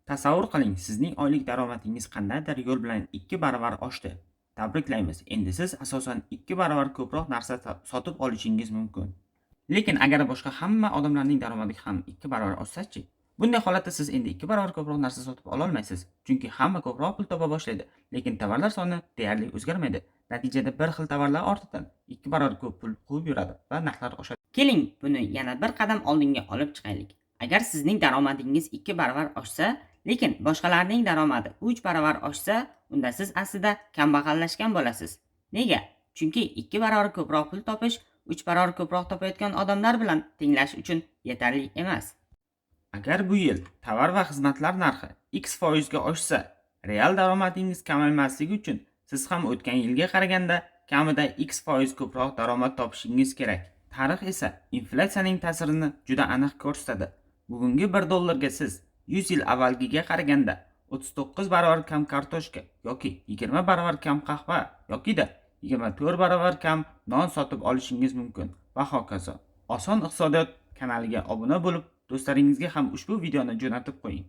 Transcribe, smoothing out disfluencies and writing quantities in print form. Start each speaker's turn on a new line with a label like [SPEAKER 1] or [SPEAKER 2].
[SPEAKER 1] Tasavvur qiling, sizning oylik daromadingiz qandaydir yo'l bilan 2 baravar oshdi. Tabriklaymiz, endi siz asosan 2 baravar ko'proq narsa sotib olishingiz mumkin. Lekin agar boshqa hamma odamlarning daromadi ham 2 baravar oshsa-chi? Bunday holatda siz endi 2 baravar ko'proq narsa sotib ololmaysiz, chunki hamma ko'proq pul topa boshlaydi, lekin tovarlar soni deyarli o'zgarmaydi. Natijada bir xil tovarlar ortidan 2 barobar ko'p pul quvib yuradi va narxlar oshadi.
[SPEAKER 2] Keling, buni yana bir qadam oldinga olib chiqaylik. Agar sizning daromadingiz 2 baravar oshsa, lekin boshqalarning daromadi 3 baravar oshsa, unda siz aslida kambag'allashgan bo'lasiz. Nega? Chunki 2 barobar ko'proq pul topish 3 barobar ko'proq topayotgan odamlar bilan tenglash uchun yetarli emas.
[SPEAKER 1] Agar bu yil tovar va xizmatlar narxi x foizga oshsa, real daromadingiz kamaymasligi uchun siz ham o'tgan yilga qaraganda kamida x foiz ko'proq daromad topishingiz kerak. Tarix esa inflyatsiyaning ta'sirini juda aniq ko'rsatadi. Bugungi 1 dollarga siz 100 yil avvalgiga qaraganda 39 barobar kam kartoshka yoki 20 barobar kam qahva yokida 24 barobar kam non sotib olishingiz mumkin va hokazo. Oson iqtisodiyot kanaliga obuna bo'lib, do'stlaringizga ham ushbu videoni jo'natib qo'ying.